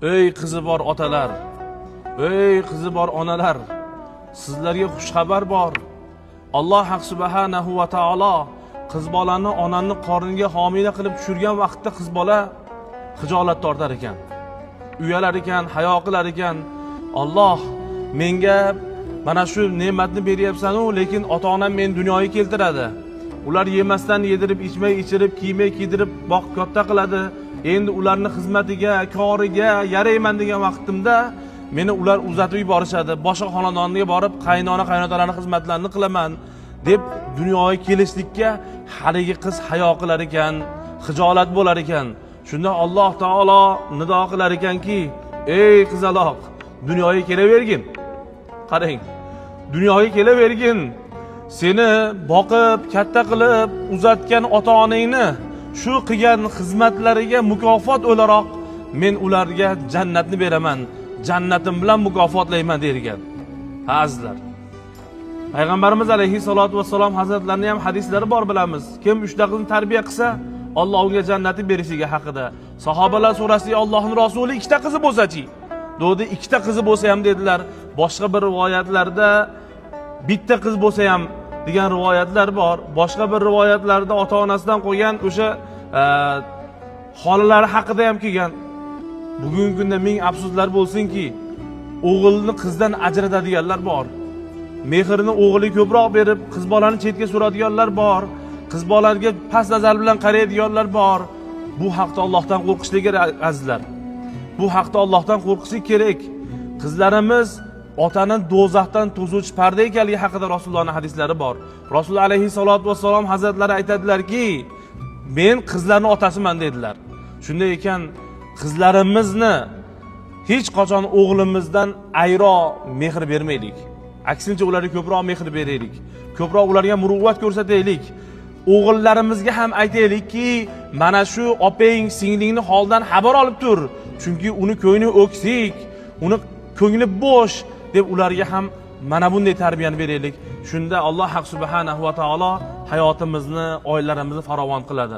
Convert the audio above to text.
Ey qizi bor otalar, ey qizi bor onalar, sizlarga xushxabar bor. Alloh haq subhanahu va taolo qiz bolani onani qorniga homila qilib tushirgan vaqtda qiz bola xijolat tortar ekan, uyalar ekan, hayo qilar ekan. Alloh menga mana shu ne'matni beryapsan-u, lekin ota onam meni dunyoga keltiradi. Ular yemasdan yedirib, ichmay ichirib, kiymay kiydirib, boqib katta qiladi. Endi ularni xizmatiga, koriga yarayman degan vaqtimda meni ular uzatib yuborishadi. Boshqa xonadonga borib qaynona qaynotalarni xizmatlarini qilaman deb dunyoga kelishlikka haligi qiz hayo qilar ekan, xijolat bo'lar ekan. Shunda Alloh taolo nido qilar ekanki: "Ey qizaloq, dunyoga kelavergin. Qarang, dunyoga kelavergin. Seni boqib, katta qilib uzatgan ota-onangni shu qilgan xizmatlariga mukofot o'laroq men ularga jannatni beraman. Jannatim bilan mukofotlayman" der ekan. Ha, azizlar. Payg'ambarimiz alayhissalotu vassalom hazratlarining ham hadislari bor, bilamiz. Kim uchta qizni tarbiya qilsa, Alloh unga jannatni berishligi haqida. Sahobalar so'rashdi: "Allohning rasuli, ikkita qizi bo'lsa-chi?" Dedi, ikkita qizi bo'lsa ham, dedilar. Boshqa bir rivoyatlarda bitta qiz bo'lsa ham degan rivoyatlar bor. Boshqa bir rivoyatlarda ota-onasidan qolgan o'sha xolalari haqida ham kelgan. Bugungi kunda ming afsuslar bo'lsinki, o'g'ilni qizdan ajratadiganlar bor. Mehrni o'g'liga ko'proq berib, qiz bolani chetga suradiganlar bor. Qiz bolaga past nazar bilan qaraydiganlar bor. Bu haqda Allohdan qo'rqishlik kerak, azizlar. Bu haqda Allohdan qo'rqishlik kerak. Qizlarimiz otani do'zaxdan to'suvchi parda ekanligi haqida Rasulullohning hadislari bor. Rasululloh alayhissalotu vassalom hazratlari aytadilarki, "Men qizlarning otasiman" dedilar. Shunday ekan, qizlarimizni hech qachon o'g'limizdan ayro mehr bermaylik. Aksincha, ularga ko'proq mehr beraylik. Ko'proq ularga muruvvat ko'rsataylik. O'g'illarimizga ham aytaylikki, mana shu opang, singlingni holidan xabar olib tur. Chunki uni ko'ngli o'ksik, uni ko'ngli bo'sh deb ularga ham mana bunday tarbiyani beraylik. Shunda Alloh haq subhanahu va taolo hayotimizni, oilalarimizni farovon qiladi.